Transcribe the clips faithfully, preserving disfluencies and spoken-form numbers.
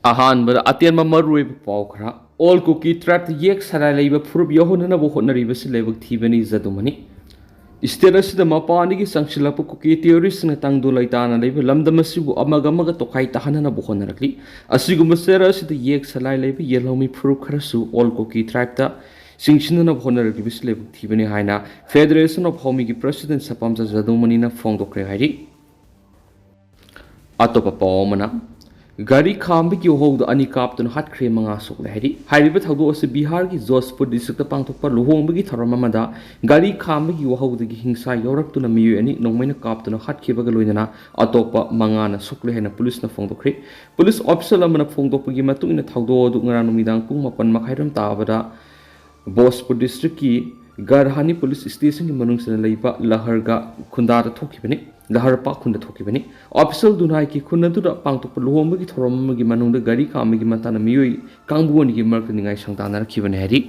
ꯑꯍꯥꯟꯕꯗ ꯑꯇꯦꯟꯕ ꯃꯔꯨꯑꯣꯏꯕ ꯄꯥꯎ ꯈꯔ꯫ ꯑꯣꯜ ꯀꯨꯀꯤ ꯇ꯭ꯔꯥꯏꯕꯇ ꯌꯦꯛ ꯁꯂꯥꯏ ꯂꯩꯕ ꯐꯨꯔꯨꯞ ꯌꯧꯍꯟꯅꯅꯕ ꯍꯣꯠꯅꯔꯤꯕꯁꯤ ꯂꯥꯏꯕꯛ ꯊꯤꯕꯅꯤ ꯖꯗꯨꯃꯅꯤ꯫ ꯁ꯭ꯇꯦꯠ ꯑꯁꯤꯗ ꯃꯄꯥꯟꯗꯒꯤ ꯆꯪꯁꯤꯜꯂꯛꯄ ꯀꯨꯀꯤ ꯇꯦꯔꯣꯔꯤꯁꯁꯤꯡꯅ ꯇꯪꯗꯨ ꯂꯩꯇꯥꯅ ꯂꯩꯕ ꯂꯝꯗꯝ ꯑꯁꯤꯕꯨ ꯑꯃꯒ ꯑꯃꯒ ꯇꯣꯈꯥꯏ ꯇꯥꯍꯟꯅꯅꯕ ꯍꯣꯠꯅꯔꯛꯂꯤ꯫ ꯑꯁꯤꯒꯨꯝꯕ ꯆꯦꯔꯥ ꯑꯁꯤꯗ ꯌꯦꯛ ꯁꯂꯥꯏ ꯂꯩꯕ ꯌꯦꯜꯍꯧꯃꯤ ꯐꯨꯔꯨꯞ ꯈꯔꯁꯨ ꯑꯣꯜ ꯀꯨꯀꯤ ꯇ꯭ꯔꯥꯏꯕꯇ ꯆꯤꯡꯁꯤꯟꯅꯅꯕ ꯍꯣꯠꯅꯔꯛꯂꯤꯕꯁꯤ ꯂꯥꯏꯕꯛ ꯊꯤꯕꯅꯤ ꯍꯥꯏꯅ ꯐꯦꯗꯔꯦꯁꯟ ꯑꯣꯐ ꯍꯧꯃꯤꯒꯤ ꯄ꯭ꯔꯁꯤꯗꯦꯟ ꯁꯄꯥꯝꯆꯥ ꯖꯗꯨꯃꯅꯤꯅ ꯐꯣꯡꯗꯣꯛꯈ꯭ꯔꯦ ꯍꯥꯏꯔꯤ꯫ ꯑꯇꯣꯞꯄ ꯄꯥꯎ ꯑꯃꯅ, ꯒꯥꯔꯤ ꯈꯥꯝꯕꯒꯤ ꯋꯥꯍꯧꯗ ꯑꯅꯤ ꯀꯥꯞꯇꯨꯅ ꯍꯥꯠꯈ꯭ꯔꯦ, ꯃꯉꯥ ꯁꯣꯛꯂꯦ ꯍꯥꯏꯔꯤ꯫ ꯍꯥꯏꯔꯤꯕ ꯊꯧꯗꯣꯛ ꯑꯁꯤ ꯕꯤꯍꯥꯔꯒꯤ ꯖꯣꯖꯄꯨꯔ ꯗꯤꯁꯇ꯭ꯔꯤꯛꯇ ꯄꯥꯡꯊꯣꯛꯄ ꯂꯨꯍꯣꯡꯕꯒꯤ ꯊꯧꯔꯝ ꯑꯃꯗ ꯒꯥꯔꯤ ꯈꯥꯝꯕꯒꯤ ꯋꯥꯍꯧꯗꯒꯤ ꯍꯤꯡꯁꯥ ꯌꯥꯎꯔꯛꯇꯨꯅ ꯃꯤꯑꯣꯏ ꯑꯅꯤ ꯅꯣꯡꯃꯩꯅ ꯀꯥꯞꯇꯨꯅ ꯍꯥꯠꯈꯤꯕꯒ ꯂꯣꯏꯅꯅ ꯑꯇꯣꯞꯄ ꯃꯉꯥꯅ ꯁꯣꯛꯂꯦ ꯍꯥꯏꯅ ꯄꯨꯂꯤꯁꯅ ꯐꯣꯡꯗꯣꯛꯈ꯭ꯔꯦ꯫ ꯄꯨꯂꯤꯁ ꯑꯣꯐꯤꯁꯤꯌꯦꯜ ꯑꯃꯅ ꯐꯣꯡꯗꯣꯛꯄꯒꯤ ꯃꯇꯨꯡ ꯏꯟꯅ, ꯊꯧꯗꯣꯛ ꯑꯗꯨ ꯉꯔꯥꯡ ꯅꯨꯃꯤꯗꯥꯡ ꯄꯨꯡ ꯃꯥꯄꯟ ꯃꯈꯥꯏꯔꯣꯝ ꯇꯥꯕꯗ ꯕꯣꯖꯄꯨꯔ ꯗꯤꯁꯇ꯭ꯔꯤꯛꯀꯤ ꯒꯔꯍꯥꯅꯤ ꯄꯨꯂꯤꯁ ꯁ꯭ꯇꯦꯁꯟꯒꯤ ꯃꯅꯨꯡꯗ ꯂꯩꯕ ꯂꯍꯔꯒ ꯈꯨꯟꯗꯥꯗ ꯊꯣꯛꯈꯤꯕꯅꯤ, ꯂꯍꯔ ꯄꯥꯛ ꯈꯨꯟꯗ ꯊꯣꯛꯈꯤꯕꯅꯤ꯫ ꯑꯣꯐꯤꯁꯤꯌꯦꯜ ꯗꯨꯅꯥꯏꯒꯤ ꯈꯨꯟ ꯑꯗꯨꯗ ꯄꯥꯡꯊꯣꯛꯄ ꯂꯨꯍꯣꯡꯕꯒꯤ ꯊꯧꯔꯝ ꯑꯃꯒꯤ ꯃꯅꯨꯡꯗ ꯒꯥꯔꯤ ꯈꯥꯝꯕꯒꯤ ꯃꯇꯥꯡꯗ ꯃꯤꯑꯣꯏ ꯀꯥꯡꯕꯨ ꯑꯅꯤꯒꯤ ꯃꯔꯛꯇ ꯅꯤꯡꯉꯥꯏ ꯁꯪꯗꯥꯅꯔꯛꯈꯤꯕꯅꯤ ꯍꯥꯏꯔꯤ꯫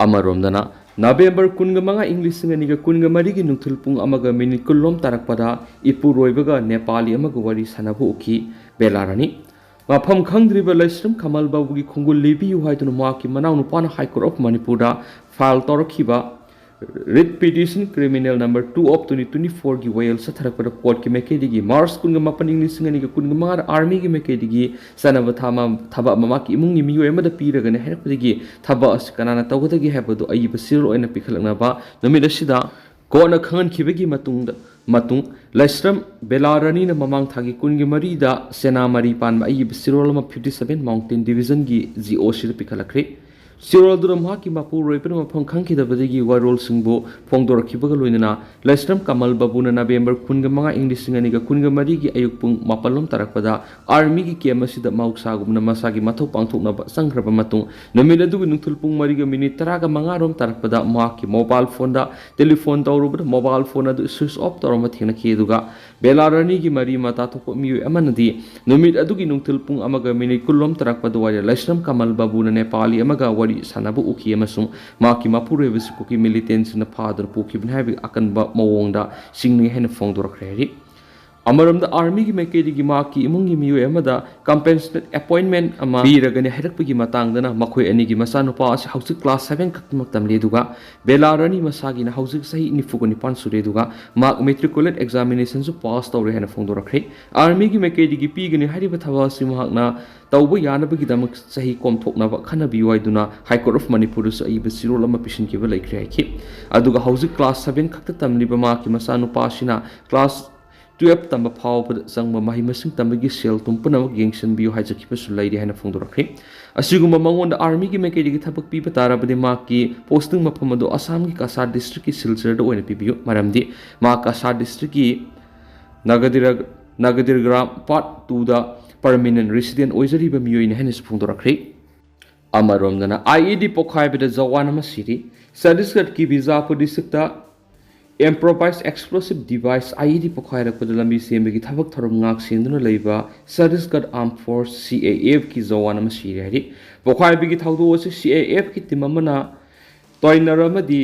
ꯑꯃꯔꯣꯝꯗꯅ, ꯅꯕꯦꯝꯕꯔ ꯀꯨꯟꯒ ꯃꯉꯥ, ꯏꯪ ꯂꯤꯁꯤꯡ ꯑꯅꯤꯒ ꯀꯨꯟꯒ ꯃꯔꯤꯒꯤ ꯅꯨꯡꯊꯤꯜ ꯄꯨꯡ ꯑꯃꯒ ꯃꯤꯅꯤꯠ ꯀꯨꯟ ꯂꯣꯝ ꯇꯥꯔꯛꯄꯗ ꯏꯄꯨꯔꯣꯏꯕꯒ ꯅꯦꯄꯥꯂꯤ ꯑꯃꯒ ꯋꯥꯔꯤ ꯁꯥꯟꯅꯕ ꯎꯈꯤ ꯕꯦꯂꯥꯔꯥꯅꯤ꯫ ꯃꯐꯝ ꯈꯪꯗ꯭ꯔꯤꯕ ꯂꯩꯁ꯭ꯔꯝ ꯀꯃꯜ ꯕꯥꯕꯨꯒꯤ ꯈꯣꯡꯒꯨꯜ ꯂꯤꯕꯤꯌꯨ ꯍꯥꯏꯗꯨꯅ ꯃꯍꯥꯛꯀꯤ ꯃꯅꯥꯎꯅꯨꯄꯥꯅ High Court of ꯃꯅꯤꯄꯨꯔꯗ ꯐꯥꯏꯜ ꯇꯧꯔꯛꯈꯤꯕ read petition criminal number two of twenty twenty ꯐꯣꯔꯒꯤ ꯋꯥꯌꯦꯜ ꯆꯠꯊꯔꯛꯄꯗ ꯀꯣꯔꯠꯀꯤ ꯃꯥꯏꯀꯩꯗꯒꯤ ꯃꯥꯔꯆ ꯀꯨꯟꯒ ꯃꯥꯄꯟ, ꯏꯪ ꯂꯤꯁꯤꯡ ꯑꯅꯤꯒ ꯀꯨꯟꯒ ꯃꯉꯥꯗ ꯑꯥꯔꯃꯤꯒꯤ ꯃꯥꯏꯀꯩꯗꯒꯤ ꯆꯥꯅꯕ ꯊꯥ-, ꯊꯕꯛ ꯑꯃ ꯃꯍꯥꯛꯀꯤ ꯏꯃꯨꯡꯒꯤ ꯃꯤꯑꯣꯏ ꯑꯃꯗ ꯄꯤꯔꯒꯅꯤ ꯍꯥꯏꯔꯛꯄꯗꯒꯤ ꯊꯕꯛ ꯑꯁꯤ ꯀꯅꯥꯅ ꯇꯧꯒꯗꯒꯦ ꯍꯥꯏꯕꯗꯨ ꯑꯏꯕ ꯁꯤꯔꯣꯜ ꯑꯣꯏꯅ ꯄꯤꯈꯠꯂꯛꯅꯕ ꯅꯨꯃꯤꯠ ꯑꯁꯤꯗ ꯀꯣꯔꯠꯅ ꯈꯪꯍꯟꯈꯤꯕꯒꯤ ꯃꯇꯨꯡꯗ, ꯃꯇꯨꯡ ꯂꯩꯁ꯭ꯔꯝ ꯕꯦꯂꯥꯔꯥꯅꯤꯅ ꯃꯃꯥꯡ ꯊꯥꯒꯤ ꯀꯨꯟꯒ ꯃꯔꯤꯗ ꯁꯦꯅꯥ ꯃꯔꯤ ꯄꯥꯟꯕ ꯑꯏꯕ ꯁꯤꯔꯣꯜ ꯑꯃ fifty seven mountain ꯗꯤꯕꯤꯖꯟꯒꯤ G O ꯁꯤꯗ ꯄꯤꯈꯠꯂꯛꯈ꯭ꯔꯦ꯫ ꯁꯤꯔꯣꯜ ꯑꯗꯨꯗ ꯃꯍꯥꯛꯀꯤ ꯃꯄꯨꯔꯣꯏꯕꯅ ꯃꯐꯝ ꯈꯪꯈꯤꯗꯕꯗꯒꯤ ꯋꯥꯔꯣꯜꯁꯤꯡꯕꯨ ꯐꯣꯡꯗꯣꯔꯛꯈꯤꯕꯒ ꯂꯣꯏꯅꯅ ꯂꯩꯁ꯭ꯔꯝ ꯀꯃꯜ ꯕꯥꯕꯨꯅ ꯅꯕꯦꯝꯕꯔ ꯀꯨꯟꯒ ꯃꯉꯥ, ꯏꯪ ꯂꯤꯁꯤꯡ ꯑꯅꯤꯒ ꯀꯨꯟꯒ ꯃꯔꯤꯒꯤ ꯑꯌꯨꯛ ꯄꯨꯡ ꯃꯥꯄꯜ ꯂꯣꯝ ꯇꯥꯔꯛꯄꯗ ꯑꯥꯔꯃꯤꯒꯤ ꯀꯦꯝ ꯑꯁꯤꯗ ꯃꯍꯧꯁꯥꯒꯨꯝꯅ ꯃꯁꯥꯒꯤ ꯃꯊꯧ ꯄꯥꯡꯊꯣꯛꯅꯕ ꯆꯪꯈ꯭ꯔꯕ ꯃꯇꯨꯡ, ꯅꯨꯃꯤꯠ ꯑꯗꯨꯒꯤ ꯅꯨꯡꯊꯤꯜ ꯄꯨꯡ ꯃꯔꯤꯒ ꯃꯤꯅꯤꯠ ꯇꯔꯥꯒ ꯃꯉꯥ ꯔꯣꯝ ꯇꯥꯔꯛꯄꯗ ꯃꯍꯥꯛꯀꯤ ꯃꯣꯕꯥꯏꯜ ꯐꯣꯟꯗ ꯇꯦꯂꯤꯐꯣꯟ ꯇꯧꯔꯨꯕꯗ ꯃꯣꯕꯥꯏꯜ ꯐꯣꯟ ꯑꯗꯨ ꯁ꯭ꯋꯤꯆ ꯑꯣꯐ ꯇꯧꯔꯝꯕ ꯊꯦꯡꯅꯈꯤ꯫ ꯑꯗꯨꯒ ꯕꯦꯂꯥꯔꯥꯅꯤꯒꯤ ꯃꯔꯤ ꯃꯇꯥ ꯊꯣꯛꯄ ꯃꯤꯑꯣꯏ ꯑꯃꯅꯗꯤ ꯅꯨꯃꯤꯠ ꯑꯗꯨꯒꯤ ꯅꯨꯡꯊꯤꯜ ꯄꯨꯡ ꯑꯃꯒ ꯃꯤꯅꯤꯠ ꯀꯨꯟ ꯂꯣꯝ ꯇꯥꯔꯛꯄ ꯑꯗꯨꯋꯥꯏꯗ ꯂꯩꯁ꯭ꯔꯝ ꯀꯃꯜ ꯕꯥꯕꯨꯅ ꯅꯦꯄꯥꯂꯤ ꯑꯃꯒ ꯋꯥꯔꯤ ꯁꯥꯟꯅꯕ ꯎꯈꯤ ꯑꯃꯁꯨꯡ ꯃꯍꯥꯛꯀꯤ ꯃꯄꯨꯔꯣꯏꯕꯁꯤ ꯀꯨꯀꯤ ꯃꯤꯂꯤꯇꯦꯟꯁꯤꯡꯅ ꯐꯥꯗꯨꯅ ꯄꯨꯈꯤꯕꯅꯤ ꯍꯥꯏꯕꯒꯤ ꯑꯀꯟꯕ ꯃꯑꯣꯡꯗ ꯆꯤꯡꯅꯩ ꯍꯥꯏꯅ ꯐꯣꯡꯗꯣꯔꯛꯈ꯭ꯔꯦ ꯍꯥꯏꯔꯤ꯫ ꯑꯃꯔꯣꯝꯗ, ꯑꯥꯔꯃꯤꯒꯤ ꯃꯥꯏꯀꯩꯗꯒꯤ ꯃꯍꯥꯛꯀꯤ ꯏꯃꯨꯡꯒꯤ ꯃꯤꯑꯣꯏ ꯑꯃꯗ compassionate appointment ꯑꯃ ꯄꯤꯔꯒꯅꯤ ꯍꯥꯏꯔꯛꯄꯒꯤ ꯃꯇꯥꯡꯗꯅ, ꯃꯈꯣꯏ ꯑꯅꯤꯒꯤ ꯃꯆꯥꯅꯨꯄꯥ ꯑꯁꯤ ꯍꯧꯖꯤꯛ class seven ꯈꯛꯇꯃꯛ ꯇꯝꯂꯤ, ꯑꯗꯨꯒ ꯕꯦꯂꯥ ꯔꯥꯅꯤ ꯃꯁꯥꯒꯤꯅ ꯍꯧꯖꯤꯛ ꯆꯍꯤ ꯅꯤꯐꯨꯒ ꯅꯤꯄꯥꯟ ꯁꯨꯔꯦ, ꯑꯗꯨꯒ ꯃꯍꯥꯛ matriculate examinationꯁꯨ pass ꯇꯧꯔꯦ ꯍꯥꯏꯅ ꯐꯣꯡꯗꯣꯔꯛꯈ꯭ꯔꯦ꯫ ꯑꯥꯔꯃꯤꯒꯤ ꯃꯥꯏꯀꯩꯗꯒꯤ ꯄꯤꯒꯅꯤ ꯍꯥꯏꯔꯤꯕ ꯊꯕꯛ ꯑꯁꯤ ꯃꯍꯥꯛꯅ ꯇꯧꯕ ꯌꯥꯅꯕꯒꯤꯗꯃꯛ ꯆꯍꯤ ꯀꯣꯝꯊꯣꯛꯅꯕ ꯈꯟꯅꯕꯤꯌꯨ ꯍꯥꯏꯗꯨꯅ High Court of ꯃꯅꯤꯄꯨꯔꯗꯁꯨ ꯑꯏꯕ ꯆꯦꯔꯣꯜ ꯑꯃ ꯄꯤꯁꯤꯟꯈꯤꯕ ꯂꯩꯈ꯭ꯔꯦ ꯍꯥꯏꯈꯤ꯫ ꯑꯗꯨꯒ ꯍꯧꯖꯤꯛ class seven ꯈꯛꯇ ꯇꯝꯂꯤꯕ ꯃꯍꯥꯛꯀꯤ ꯃꯆꯥꯅꯨꯄꯥ ꯑꯁꯤꯅ class twelve ꯇꯝꯕ ꯐꯥꯎꯕꯗ ꯆꯪꯕ ꯃꯍꯩ ꯃꯁꯤꯡ ꯇꯝꯕꯒꯤ ꯁꯦꯜ ꯊꯨꯝ ꯄꯨꯝꯅꯃꯛ ꯌꯦꯡꯁꯤꯟꯕꯤꯌꯨ ꯍꯥꯏꯖꯈꯤꯕꯁꯨ ꯂꯩꯔꯤ ꯍꯥꯏꯅ ꯐꯣꯡꯗꯣꯔꯛꯈ꯭ꯔꯦ꯫ ꯑꯁꯤꯒꯨꯝꯕ ꯃꯉꯣꯟꯗ ꯑꯥꯔꯃꯤꯒꯤ ꯃꯥꯏꯀꯩꯗꯒꯤ ꯊꯕꯛ ꯄꯤꯕ ꯇꯥꯔꯕꯗꯤ ꯃꯍꯥꯛꯀꯤ posting ꯃꯐꯝ ꯑꯗꯨ ꯑꯁꯥꯝꯒꯤ ꯀꯁꯥꯔ districtꯀꯤ ꯁꯤꯜꯆꯔꯗ ꯑꯣꯏꯅ ꯄꯤꯕꯤꯌꯨ, ꯃꯔꯝꯗꯤ ꯃꯍꯥꯛ ꯀꯁꯥꯔ districtꯀꯤ ꯅꯒꯗꯤꯔ-, ꯅꯒꯗꯤꯔꯒ꯭ꯔꯥꯝ part twoꯗ permanent resident ꯑꯣꯏꯖꯔꯤꯕ ꯃꯤꯑꯣꯏꯅꯤ ꯍꯥꯏꯅꯁꯨ ꯐꯣꯡꯗꯣꯔꯛꯈ꯭ꯔꯦ꯫ ꯑꯃꯔꯣꯝꯗꯅ, IED ꯄꯣꯈꯥꯏꯕꯗ ꯖꯋꯥꯟ ꯑꯃ ꯁꯤꯔꯤ꯫ ꯆꯠꯇꯤꯁꯒꯔꯒꯤ Bijapur districtꯇ improvised explosive device, IED ꯄꯣꯈꯥꯏꯔꯛꯄꯗ ꯂꯝꯕꯤ ꯁꯦꯝꯕꯒꯤ ꯊꯕꯛ ꯊꯧꯔꯝ ꯉꯥꯛ ꯁꯦꯟꯗꯨꯅ ꯂꯩꯕ ꯆꯠꯇꯤꯁꯒꯔ Armed Force, CAFꯀꯤ ꯖꯋꯥꯟ ꯑꯃ ꯁꯤꯔꯦ ꯍꯥꯏꯔꯤ꯫ ꯄꯣꯈꯥꯏꯕꯒꯤ ꯊꯧꯗꯣꯛ ꯑꯁꯤ CAFꯀꯤ team ꯑꯃꯅ ꯇꯣꯏꯅꯔ ꯑꯃꯗꯤ